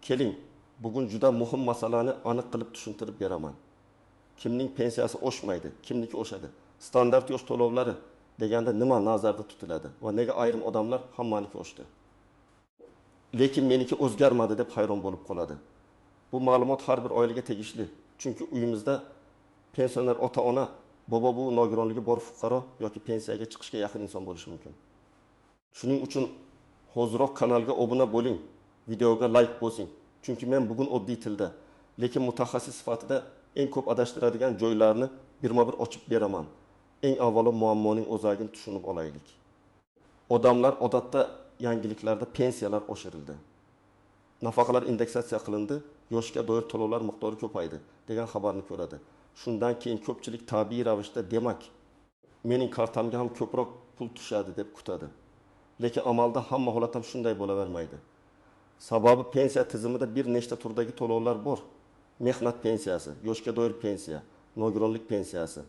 Keling, bugun juda muhim masalani aniq qilib tushuntirib beraman. Kimning pensiyasi oshmaydi, kimniki oshadi? Standart yosh to'lovlari deganda nima nazarda tutiladi va nega ayrim odamlar hammaniki oshdi, lekin meniki o'zgarmadi deb hayron bo'lib qoladi? Bu ma'lumot har bir oilaga tegishli. Chunki uyimizda pensioner ota-ona, bobo-buvi, nogironligi bor fuqaro yoki pensiyaga chiqishga yaqin inson bo'lishi mumkin. Shuning uchun hoziroq kanalga obuna bo'ling, videoga like bosing. Chunki men bugun oddiy tilda, lekin mutaxassis sifatida eng ko'p adashtiradigan joylarni birma-bir ochib beraman. Eng avvalo muammoning o'zagini tushunib olaylik. Odamlar odatda yangiliklarda pensiyalar oshirildi, nafaqalar indeksatsiya qilindi, yoshga doir to'lovlar miqdori ko'paydi degan xabarni ko'radi. Shundan keyin ko'pchilik tabiiy ravishda demak, mening kartamga ham ko'proq pul tushadi deb kutadi. Lekin amalda hamma holat ham shunday bo'lavermaydi. Sababi pensiya tizimida bir nechta turdagi to'lovlar bor. Mehnat pensiyasi, yoshga doir pensiya, nogironlik pensiyasi,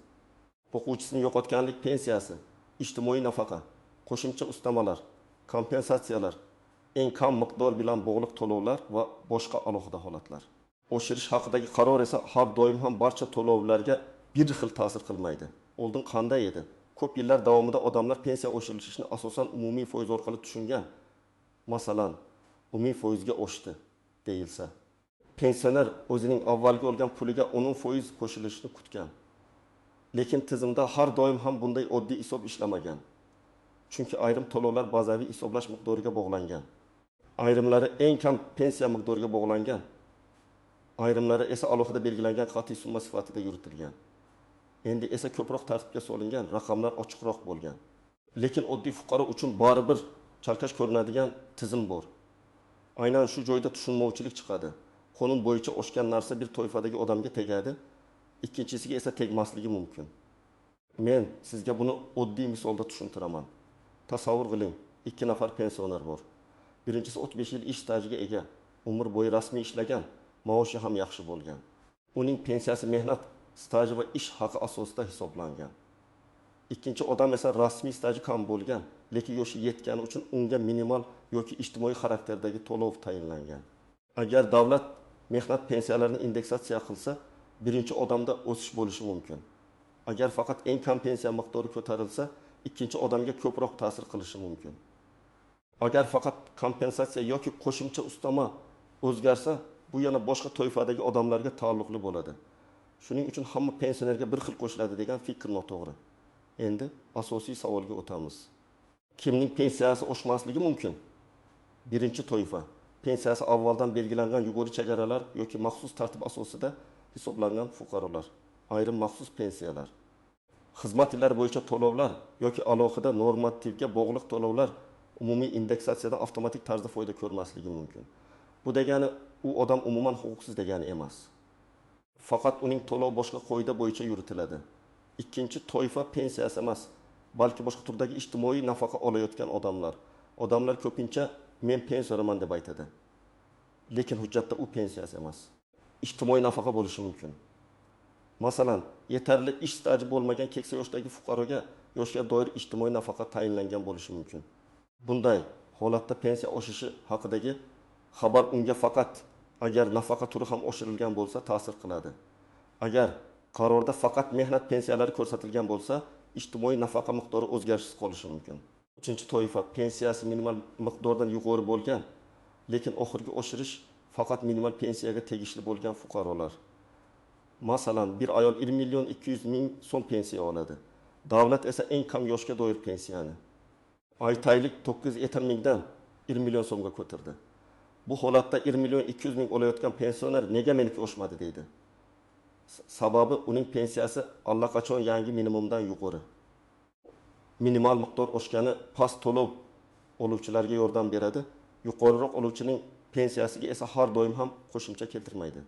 o'quvchisini yo'qotganlik pensiyasi, ijtimoiy nafaqa, qo'shimcha ustamalar, kompensatsiyalar, eng kam miqdor bilan bog'liq to'lovlar va boshqa alohida holatlar. Oshirish haqidagi qaror esa har doim ham barcha to'lovlarga bir xil ta'sir qilmaydi. Oldin qanday edi? Ko'p yillar davomida odamlar pensiya oshirilishini asosan umumiy foiz orqali tushungan. Masalan, umumiy foizga oshdi deyilsa, pensioner o'zining avvalgi olgan puliga 10% qo'shilishini kutgan. Lekin tizimda har doim ham bunday oddiy hisob ishlamagan. Chunki ayrim to'lovlar bazaviy hisoblash miqdoriga bog'langan. Ayrimlari eng kam pensiya miqdoriga bog'langan. Ayrimlari esa alohida belgilangan qat'iy summa sifatida yuritilgan. Endi esa ko'proq tartibga solingan, raqamlar ochiqroq bo'lgan. Lekin oddiy fuqaro uchun baribir chalkash ko'rinadigan tizim bor. Aynan shu joyda tushunmovchilik chiqadi. Qonun bo'yicha oshgan narsa bir toifadagi odamga tegadi, ikkinchisiga esa tegmasligi mumkin. Men sizga buni oddiy misolda tushuntiraman. Tasavvur qiling, 2 nafar pensioner bor. Birinchisi 35 yil ish stajiga ega, umr bo'yi rasmiy ishlagan, maoshi ham yaxshi bo'lgan. Uning pensiyasi mehnat staji va ish haqi asosida hisoblangan. Ikkinchi odam esa rasmiy staji kam bo'lgan, lekin yoshi yetgani uchun unga minimal yoki ijtimoiy xarakterdagi to'lov tayinlangan. Agar davlat mehnat pensiyalarini indeksatsiya qilsa, birinchi odamda o'sish bo'lishi mumkin. Agar faqat eng kam pensiya miqdori ko'tarilsa, ikkinchi odamga ko'proq ta'sir qilishi mumkin. Agar faqat kompensatsiya yoki qo'shimcha ustama o'zgarsa, bu yana boshqa toifadagi odamlarga taalluqli bo'ladi. Shuning uchun hamma pensionerga bir xil qo'shiladi degan fikr noto'g'ri. Endi asosiy savolga o'tamiz. Kimning pensiyasi oshmasligi mumkin? Birinchi toifa pensiyasi avvaldan belgilangan yuqori chegaralar yoki maxsus tartib asosida hisoblangan fuqarolar, ayrim maxsus pensiyalar, xizmat yillari bo'yicha to'lovlar yoki alohida normativga bog'liq to'lovlar umumiy indeksatsiyadan avtomatik tarzda foyda ko'rmasligi mumkin. Bu degani u odam umuman huquqsiz degani emas. Faqat uning to'lov boshqa qoida bo'yicha yuritiladi. Ikkinchi toifa pensiyasi emas, balki boshqa turdagi ijtimoiy nafaqa olayotgan odamlar. Odamlar ko'pincha men pensionerman deb aytadi. Lekin hujjatda u pensiyasi emas. Ijtimoiy nafaqa bo'lishi mumkin. Masalan, yetarli ish staji bo'lmagan keksa yoshdagi fuqaroga yoshga doir ijtimoiy nafaqa tayinlangan bo'lishi mumkin. Bunday holatda pensiya oshishi haqidagi xabar unga faqat agar nafaqa turi ham oshirilgan bo'lsa ta'sir qiladi. Agar qarorda faqat mehnat pensiyalari ko'rsatilgan bo'lsa, ijtimoiy nafaqa miqdori o'zgarishsiz qolishi mumkin. Uchinchi toifa pensiyasi minimal miqdordan yuqori bo'lgan, lekin oxirgi oshirish faqat minimal pensiyaga tegishli bo'lgan fuqarolar. Masalan, bir ayol 1 million 200 ming so'm pensiya oladi. Davlat esa eng kam yoshga doir pensiyani aytaylik 907 mingdan 1 million so'mga ko'tardi. Bu holatda 1 million 200 ming olayotgan pensioner nega meniki oshmadi deydi. Sababi uning pensiyasi allaqachon yangi minimumdan yuqori. Minimal miqdor oshgani past to'lov oluvchilarga yordam beradi. Yuqoriroq oluvchining pensiyasiga esa har doim ham qo'shimcha keltirmaydi.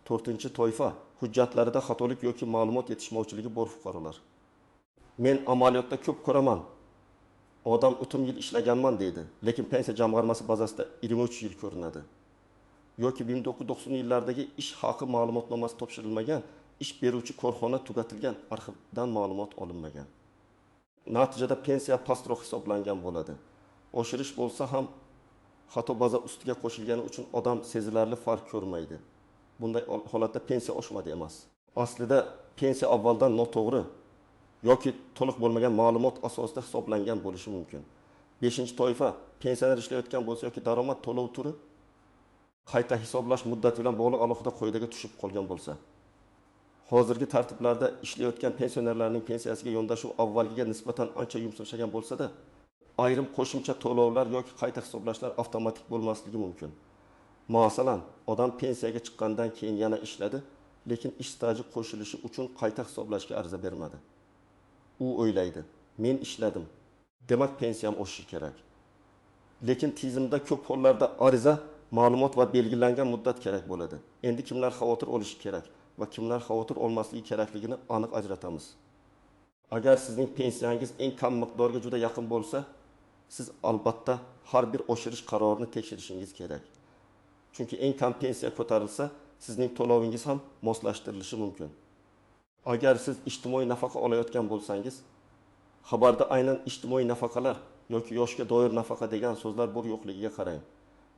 To'rtinchi toifa hujjatlarida xatolik yoki ma'lumot yetishmovchiligi bor fuqarolar. Men amaliyotda ko'p ko'raman. Odam o'tin yil ishlaganman deydi, lekin pensiya jamg'armasi bazasida 23 yil ko'rinadi. Yoki 1990-yillardagi ish haqi ma'lumotnomasi topshirilmagan, ish beruvchi korxona tugatilgan arxivdan ma'lumot olinmagan. Natijada pensiya pastroq hisoblangan bo'ladi. Oshirish bo'lsa ham Xato baza ustiga qo'shilgani uchun odam sezilarli farq ko'rmaydi. Bunday holatda pensiya oshmadi emas. Aslida pensiya avvaldan noto'g'ri yoki to'liq bo'lmagan ma'lumot asosida hisoblangan bo'lishi mumkin. Beshinchi toifa: pensioner ishlayotgan bo'lsa yoki daromad to'lov turi qayta hisoblash muddati bilan bog'liq alohida qoidaga tushib qolgan bo'lsa. Hozirgi tartiblarda ishlayotgan pensionerlarning pensiyasiga yondashuv avvalgiga nisbatan ancha yumshagan bo'lsa-da, ayrim qo'shimcha to'lovlar yoki qayta hisoblashlar avtomatik bo'lmasligi mumkin. Masalan, odam pensiyaga chiqqandan keyin yana ishladi, lekin ish staji qo'shilishi uchun qayta hisoblashga ariza bermadi. U o'ylaydi: men ishladim, demak pensiyam oshishi kerak. Lekin tizimda ko'p hollarda ariza, ma'lumot va belgilangan muddat kerak bo'ladi. Endi kimlar xavotir olishi kerak va kimlar xavotir olmasligi kerakligini aniq ajratamiz. Agar sizning pensiyangiz eng kam miqdorga juda yaqin bo'lsa, siz albatta har bir oshirish qarorini tekshirishingiz kerak. Chunki eng kam pensiya ko'tarilsa, sizning to'lovingiz ham moslashtirilishi mumkin. Agar siz ijtimoiy nafaqa olayotgan bo'lsangiz, xabarda aynan ijtimoiy nafaqalar yoki yoshga doir nafaqa degan so'zlar bor yo'qligiga qarang.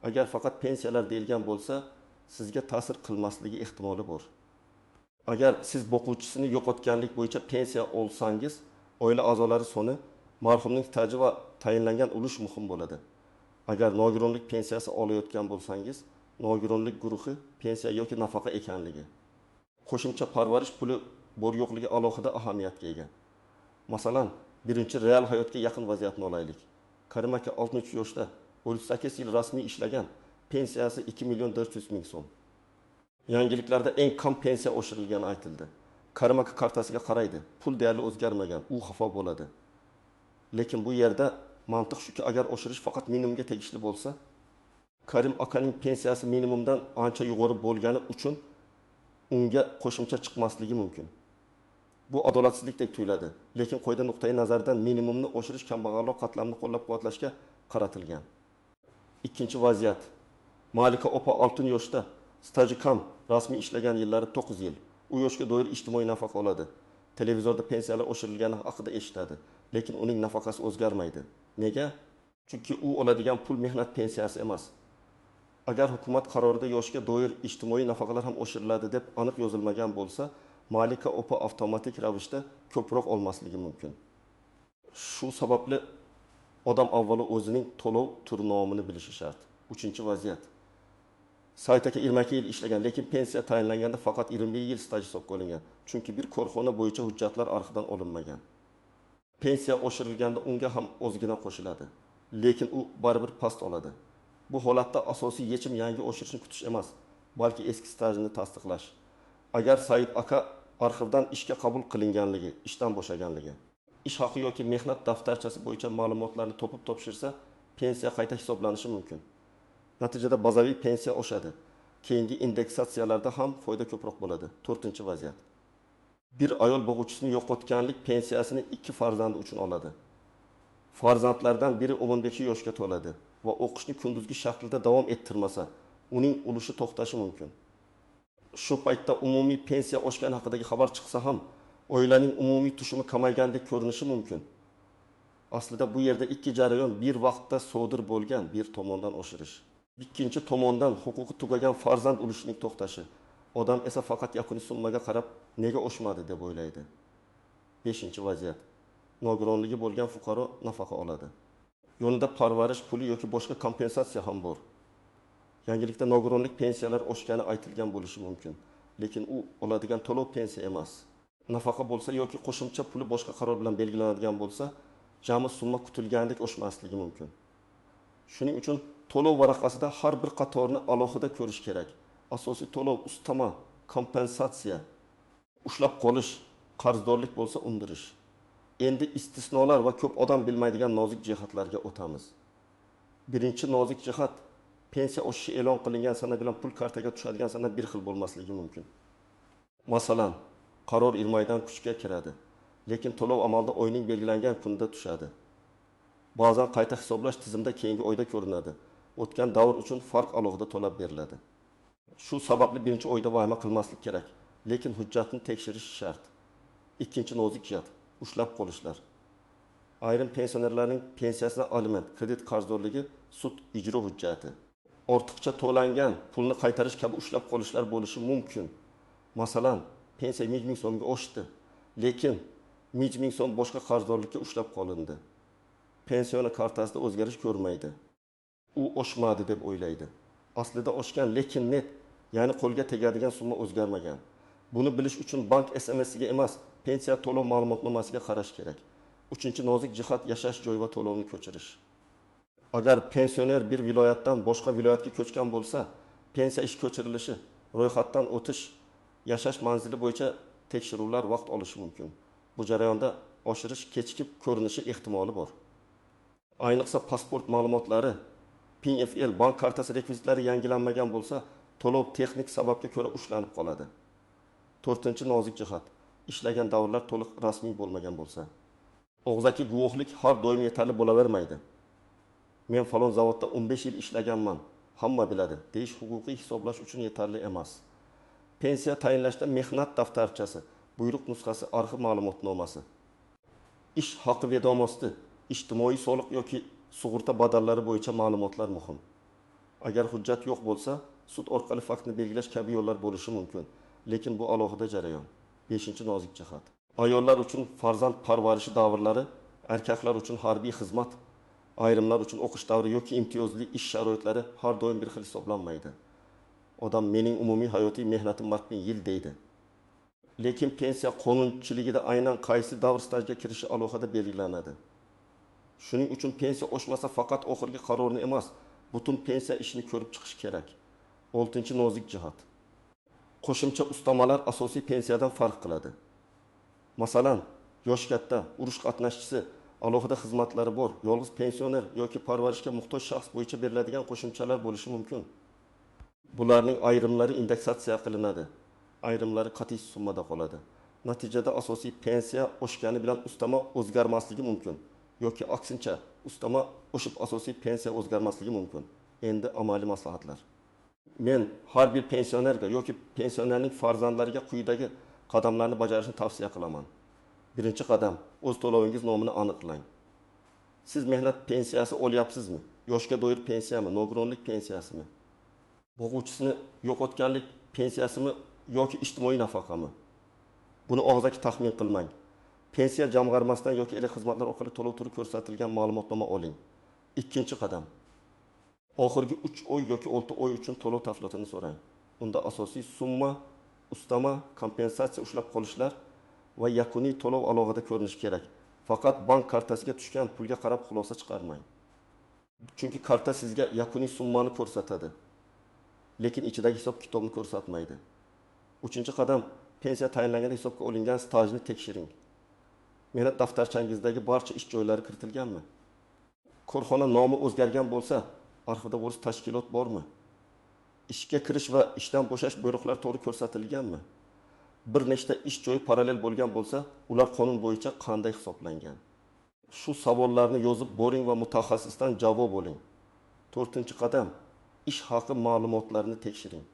Agar faqat pensiyalar deyilgan bo'lsa, sizga ta'sir qilmasligi ehtimoli bor. Agar siz boquvchisini yo'qotganlik bo'yicha pensiya olsangiz, oila a'zolari soni, marhumning staji va tayinlangan ulush muhim bo'ladi. Agar nogironlik pensiyasi olayotgan bo'lsangiz, nogironlik guruhi pensiya yoki nafaqa ekanligi, qo'shimcha parvarish puli bor yo'qligi alohida ahamiyatga ega. Masalan, birinchi real hayotga yaqin vaziyatni olaylik. Karim aka 63 yoshda, 38 yil rasmiy ishlagan, pensiyasi 2 400 000 so'm. Yangiliklarda eng kam pensiya oshirilgani aytildi. Karim aka kartasiga qaraydi, pul deyarli o'zgarmagan, u xafa bo'ladi. Lekin bu yerda mantiq shuki, agar oshirish faqat minimumga tegishli bo'lsa, Karim akaning pensiyasi minimumdan ancha yuqori bo'lgani uchun unga qo'shimcha chiqmasligi mumkin. Bu adolatsizlikdek tuyuladi, lekin qoida nuqtai nazaridan minimumni oshirish kambag'alroq qatlamni qo'llab-quvvatlashga qaratilgan. Ikkinchi vaziyat. Malika opa 6 yoshda, staji kam, rasmiy ishlagan yillari 9 yil. U yoshga doir ijtimoiy nafaqa oladi. Televizorda pensiyalar oshirilgani haqida eshitadi, lekin uning nafaqasi o'zgarmaydi. Nega? Chunki u oladigan pul mehnat pensiyasi emas. Agar hukumat qarorida yoshga doir ijtimoiy nafaqalar ham oshiriladi deb aniq yozilmagan bo'lsa, Malika opa avtomatik ravishda ko'proq olmasligi mumkin. Shu sababli odam avvalo o'zining to'lov turi nomini bilishi shart. Uchinchi vaziyat. Sayt aka 22 yil ishlagan, lekin pensiya tayinlanganda faqat 21 yil staj hisobga olingan. Chunki bir korxona bo'yicha hujjatlar arxivdan olinmagan. Pensiya oshirilganda unga ham ozgina qo'shiladi, lekin u baribir past oladi. Bu holatda asosiy yechim yangi oshirishni kutish emas, balki eski stajini tasdiqlash. Agar Said aka arxivdan ishga qabul qilinganligi, ishdan bo'shaganligi, ish haqi yoki mehnat daftarchasi bo'yicha ma'lumotlarni topib topshirsa, pensiya qayta hisoblanishi mumkin. Natijada bazaviy pensiya oshadi. Keyingi indeksatsiyalarda ham foyda ko'proq bo'ladi. To'rtinchi vaziyat. Bir ayol boquvchisini yo'qotganlik pensiyasini 2 farzandi uchun oladi. Farzandlardan biri 15 yoshga to'ladi va o'qishni kunduzgi shaklda davom ettirmasa, uning ulushi to'xtashi mumkin. Shu paytda umumiy pensiya oshgani haqidagi xabar chiqsa ham, oilaning umumiy tushumi kamaygandek ko'rinishi mumkin. Aslida bu yerda ikki jarayon bir vaqtda sodir bo'lgan, bir tomondan oshirish, ikkinchi tomondan huquqi tugagan farzand ulushining to'xtashi. Odam esa faqat yakuniy summaga qarab nega oshmadi deb o'ylaydi. 5. Vaziyat. Nogironligi bo'lgan fuqaro nafaqa oladi. Yonida parvarish puli yoki boshqa kompensatsiya ham bor. Yangilikda nogironlik pensiyalar oshgani aytilgan bo'lishi mumkin, lekin u oladigan to'lov pensiya emas. Nafaqa bo'lsa yoki qo'shimcha puli boshqa qaror bilan belgilanadigan bo'lsa, jami summa kutilgandek oshmasligi mumkin. Shuning uchun to'lov varaqasida har bir qatorni alohida ko'rish kerak. Asosiy to'lov, ustama, kompensatsiya, ushlab qolish, qarzdorlik bo'lsa undirish. Endi istisnolar va ko'p odam bilmaydigan nozik jihatlarga o'tamiz. Birinchi nozik jihat, pensiya oshishi e'lon qilingan sana bilan pul kartaga tushadigan sana bir xil bo'lmasligi mumkin. Masalan, qaror iymaydan kuchga kiradi, lekin to'lov amalda oyning belgilangan kunida tushadi. Ba'zan qayta hisoblash tizimda keyingi oyda ko'rinadi. O'tgan davr uchun farq alohida to'lab beriladi. Shu sababli birinchi oyda vahima qilmaslik kerak, lekin hujjatni tekshirish shart. Ikkinchi nozik jihat, ushlab qolishlar. Ayrim pensionerlarning pensiyasida aliment, kredit qarzdorligi sud ijro hujjati, ortiqcha to'langan pulni qaytarish kabi ushlab qolishlar bo'lishi mumkin. Masalan, pensiya 1000 so'mga oshdi, lekin 1000 so'm boshqa qarzdorlikka ushlab qolindi. Pensioner kartasida o'zgarish ko'rmaydi. U oshmadi deb o'ylaydi. Aslida oshgan, lekin net, ya'ni qo'lga tegadigan summa o'zgarmagan. Buni bilish uchun bank SMSiga emas, pensiya to'lov ma'lumotnomasiga qarash kerak. Uchinchi nozik jihat yashash joyi va to'lovni ko'chirish. Agar pensioner bir viloyatdan boshqa viloyatga ko'chgan bo'lsa, pensiya ish ko'chirilishi, ro'yxatdan o'tish, yashash manzili bo'yicha tekshiruvlar vaqt olishi mumkin. Bu jarayonda oshirish kechikib ko'rinishi ehtimoli bor. Ayniqsa pasport ma'lumotlari, PIN-FL, bank kartasi rekvizitlari yangilanmagan bo'lsa, to'lov texnik sababga ko'ra ushlanib qoladi. To'rtinchi nozik jihat, ishlagan davrlar to'liq rasmiy bo'lmagan bo'lsa. Og'zaki guvohlik har doim yetarli bo'lavermaydi. Men falon zavodda 15 yil ishlaganman, hamma biladi deyish huquqiy hisoblash uchun yetarli emas. Pensiya tayinlashda mehnat daftarchasi, buyruq nusxasi, arxiv ma'lumotnomasi, ish haqi vedomosti, ijtimoiy soliq yoki sug'urta badallari bo'yicha ma'lumotlar muhim. Agar hujjat yo'q bo'lsa, sud orqali faktni belgilash kabi yo'llar bo'lishi mumkin, lekin bu alohida jarayon. 5. Nozik jihat. Ayollar uchun farzand parvarishi davrlari, erkaklar uchun harbiy xizmat, ayrimlar uchun o'qish davri yoki imtiyozli ish sharoitlari har doim bir xil hisoblanmaydi. Odam mening umumiy hayotiy mehnatim 1000 yil deydi. Lekin pensiya qonunchiligida aynan qaysi davr stajga kirishi alohida belgilanadi. Shuning uchun pensiya oshmasa faqat oxirgi qarorni emas, butun pensiya ishini ko'rib chiqish kerak. 6. Nozik jihat. Qo'shimcha ustamalar asosiy pensiyadan farq qiladi. Masalan, yosh katta, urush qatnashchisi, alohida xizmatlari bor, yolg'iz pensioner yoki parvarishga muhtoj shaxs bo'yicha beriladigan qo'shimchalar bo'lishi mumkin. Bularning ayrimlari indeksatsiya qilinadi, ayrimlari qat'iy summada qoladi. Natijada asosiy pensiya oshgani bilan ustama o'zgarmasligi mumkin yoki aksincha ustama oshib asosiy pensiya o'zgarmasligi mumkin. Endi amaliy maslahatlar. Men har bir pensionerga yoki pensionerning farzandlariga quyidagi qadamlarni bajarishni tavsiya qilaman. Birinchi qadam, o'z to'lovingiz nomini aniqlang. Siz mehnat pensiyasi olyapsizmi? Yoshga doir pensiyami, nogironlik pensiyasimi? Boquvchisini yo'qotganlik pensiyasimi yoki ijtimoiy nafaqami? Buni og'zaki taxmin qilmang. Pensiya jamg'armasidan yoki elektr xizmatlar orqali to'lov turi ko'rsatilgan ma'lumotnoma oling. Ikkinchi qadam, oxirgi 3 oy yoki 6 oy uchun to'lov tafsilotini so'rang. Unda asosiy summa, ustama, kompensatsiya ushlab qolishlar va yakuniy to'lov alohida ko'rinishi kerak. Faqat bank kartasiga tushgan pulga qarab xulosa chiqarmang. Chunki karta sizga yakuniy summani ko'rsatadi, lekin ichidagi hisob-kitobni ko'rsatmaydi. Uchinchi qadam, pensiya tayinlanganda hisobga olingan stajni tekshiring. Mehnat daftarchangizdagi barcha ish joylari kiritilganmi? Korxona nomi o'zgargan bo'lsa, arxivda bo'lish tashkilot bormi? Ishga kirish va ishdan bo'shash buyruqlari to'g'ri ko'rsatilganmi? Bir nechta ish joyi parallel bo'lgan bo'lsa, ular qonun bo'yicha qanday hisoblangan? Shu savollarni yozib boring va mutaxassisdan javob oling. To'rtinchi qadam, ish haqi ma'lumotlarini tekshiring.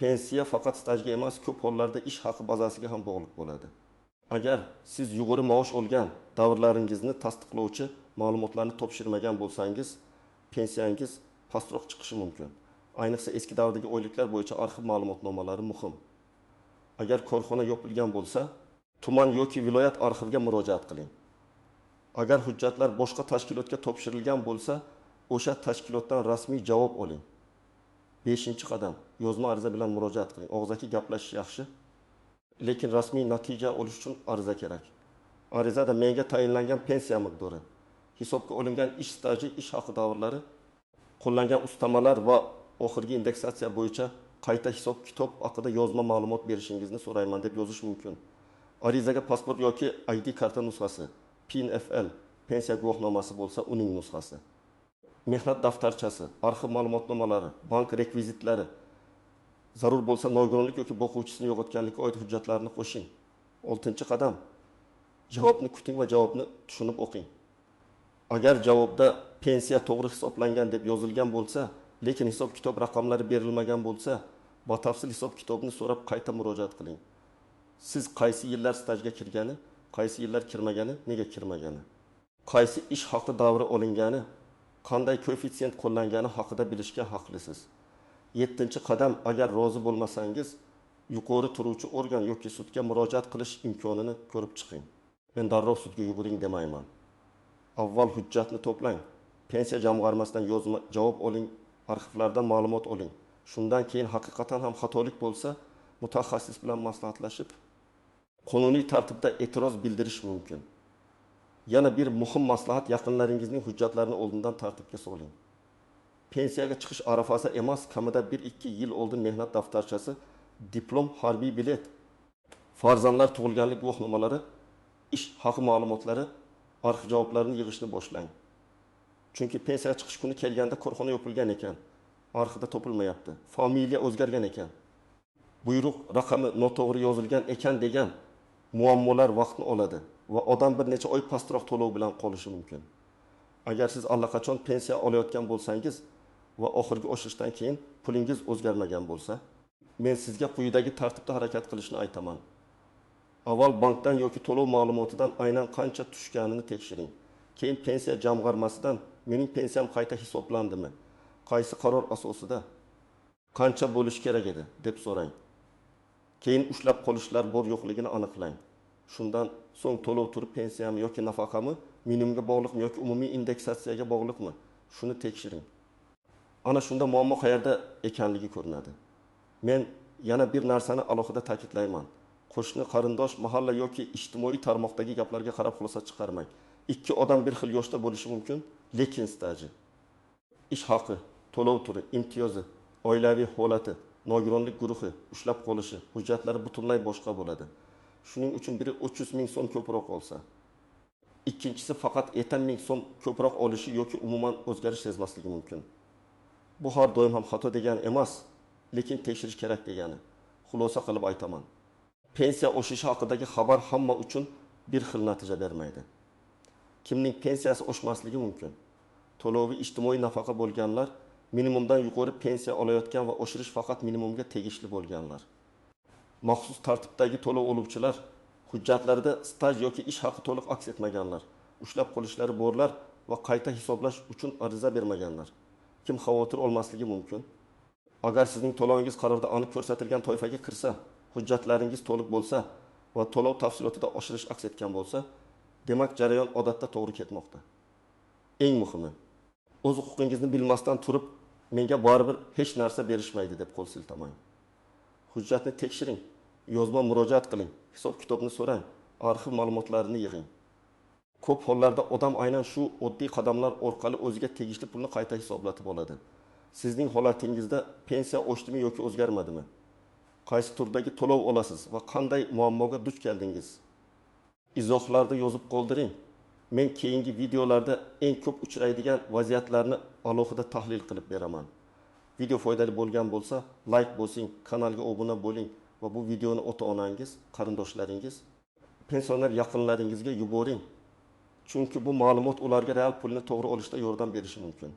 Pensiya faqat stajga emas, ko'p hollarda ish haqi bazasiga ham bog'liq bo'ladi. Agar siz yuqori maosh olgan davrlaringizni tasdiqlovchi ma'lumotlarni topshirmagan bo'lsangiz, pensiyangiz pastroq chiqishi mumkin. Ayniqsa eski davrdagi oyliklar bo'yicha arxiv ma'lumotnomalari muhim. Agar korxona yopilgan bo'lsa, tuman yoki viloyat arxiviga murojaat qiling. Agar hujjatlar boshqa tashkilotga topshirilgan bo'lsa, o'sha tashkilotdan rasmiy javob oling. 5-qadam, yozma ariza bilan murojaat qiling. Og'zaki gaplashish yaxshi, lekin rasmiy natija olish uchun ariza kerak. Arizada menga tayinlangan pensiya miqdori, hisobga olingan ish staji, ish haqi davrlari, qo'llangan ustamalar va oxirgi indeksatsiya bo'yicha qayta hisob-kitob haqida yozma ma'lumot berishingizni so'rayman deb yozish mumkin. Arizaga pasport yoki ID karta nusxasi, PIN-FL, pensiya guvohnomasi bo'lsa uning nusxasi, mehnat daftarchasi, arxiv ma'lumotnomalari, bank rekvizitlari, zarur bo'lsa nogironlik yoki boquvchisini yo'qotganlikka oid hujjatlarni qo'shing. 6-qadam, javobni kuting va javobni tushunib o'qing. Agar javobda pensiya to'g'ri hisoblangan deb yozilgan bo'lsa, lekin hisob-kitob raqamlari berilmagan bo'lsa, batafsil hisob-kitobni so'rab qayta murojaat qiling. Siz qaysi yillar stajga kirgani, qaysi yillar kirmagani, nega kirmagani, qaysi ish haqi davri olingani, Qanday koeffitsient qo'llangani haqida bilishga haqlisiz. Yettinchi qadam, agar rozi bo'lmasangiz, yuqori turuvchi organ yoki sudga murojaat qilish imkonini ko'rib chiqing. Men darrov sudga yuguring demayman. Avval hujjatni to'plang. Pensiya jamg'armasidan yozma javob oling, arxivlardan ma'lumot oling. Shundan keyin haqiqatan ham xatolik bo'lsa, mutaxassis bilan maslahatlashib, qonuniy tartibda e'tiroz bildirish mumkin. Yana bir muhim maslahat: yaqinlaringizning hujjatlarini oldindan tartibga soling. Pensiyaga chiqish arafasi emas, kamida 1-2 yil oldin mehnat daftarchasi, diplom, harbiy bilet, farzandlar tug'ilganlik guvohnomalari, ish haqi ma'lumotlari, arxiv javoblarini yig'ishni boshlang. Chunki pensiyaga chiqish kuni kelganda korxona yopilgan ekan, arxivda topilmayapti, familiya o'zgargan ekan, buyruq raqami noto'g'ri yozilgan ekan degan muammolar vaqtni oladi va odam bir necha oy pastroq to'lov bilan qolishi mumkin. Agar siz allaqachon pensiya olayotgan bo'lsangiz va oxirgi oshirishdan keyin pulingiz o'zgarmagan bo'lsa, men sizga quyidagi tartibda harakat qilishni aytaman. Avval bankdan yoki to'lov ma'lumotidan aynan qancha tushganini tekshiring. Keyin pensiya jamg'armasidan mening pensiyam qayta hisoblandimi? Qaysi qaror asosida? Qancha bo'lishi kerak edi deb so'rang. Keyin ushlab qolishlar bor yo'qligini aniqlang. Shundan so'ng to'lov turi pensiyami yoki nafaqami, minimumga bog'liqmi yoki umumiy indeksatsiyaga bog'liqmi? Shuni tekshiring. Ana shunda muammo qayerda ekanligi ko'rinadi. Men yana bir narsani alohida ta'kidlayman. Qo'shni, qarindosh, mahalla yoki ijtimoiy tarmoqdagi gaplarga qarab xulosa chiqarmang. Ikki odam bir xil yoshda bo'lishi mumkin, lekin staji, ish haqi, to'lov turi, imtiyozi, oilaviy holati, nogironlik guruhi, ushlab qolishi, hujjatlari butunlay boshqa bo'ladi. Shuning uchun biri 300 ming so'm ko'proq olsa, ikkinchisi faqat 70 ming so'm ko'proq olishi yoki umuman o'zgarish sezmasligi mumkin. Bu har doim ham xato degani emas, lekin tekshirish kerak degani. Xulosa qilib aytaman. Pensiya oshishi haqidagi xabar hamma uchun bir xil natija bermaydi. Kimning pensiyasi oshmasligi mumkin? To'lovi ijtimoiy nafaqa bo'lganlar, minimumdan yuqori pensiya olayotgan va oshirish faqat minimumga tegishli bo'lganlar. Maxsus tartibdagi to'lov oluvchilar, hujjatlarida staj yoki ish haqi to'liq aks etmaganlar, ushlab qolishlari borlar va qayta hisoblash uchun ariza bermaganlar. Kim xavotir olmasligi mumkin? Agar sizning to'lovingiz qarorda aniq ko'rsatilgan toifaga kirsa, hujjatlaringiz to'liq bo'lsa va to'lov tafsilotida oshirish aks etgan bo'lsa, demak jarayon odatda to'g'ri ketmoqda. Eng muhimi, o'z huquqingizni bilmasdan turib, menga baribir hech narsa berishmaydi deb qo'l siltamang. Hujjatni tekshiring, yozma murojaat qiling, hisob-kitobni so'rang, arxiv ma'lumotlarini yig'ing. Ko'p hollarda odam aynan shu oddiy qadamlar orqali o'ziga tegishli pulni qayta hisoblatib oladi. Sizning holatingizda pensiya oshdimi yoki o'zgarmadimi? Qaysi turdagi to'lov olasiz va qanday muammoga duch keldingiz? Izohlarda yozib qoldiring. Men keyingi videolarda eng ko'p uchraydigan vaziyatlarni alohida tahlil qilib beraman. Video foydali bo'lgan bo'lsa, like bosing, kanalga obuna bo'ling va bu videoni ota-onangiz, qarindoshlaringiz, pensioner yaqinlaringizga yuboring. Chunki bu ma'lumot ularga real pulni to'g'ri olishda yordam berishi mumkin.